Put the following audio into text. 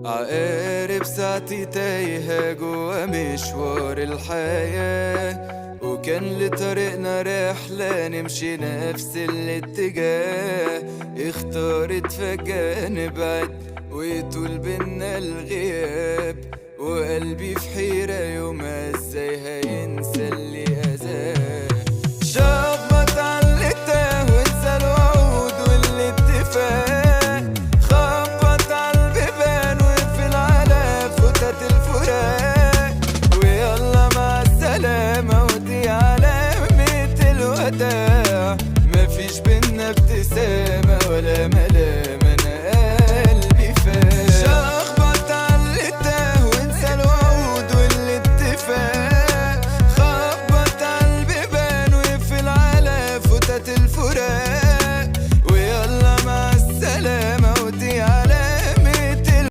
عقارب ساعتي تايهة جوا مشوار الحياة، وكان لطريقنا رحلة نمشي نفس الاتجاه. اختارت فجأة نبعد ويطول بينا الغياب، وقلبي في حيرة يومها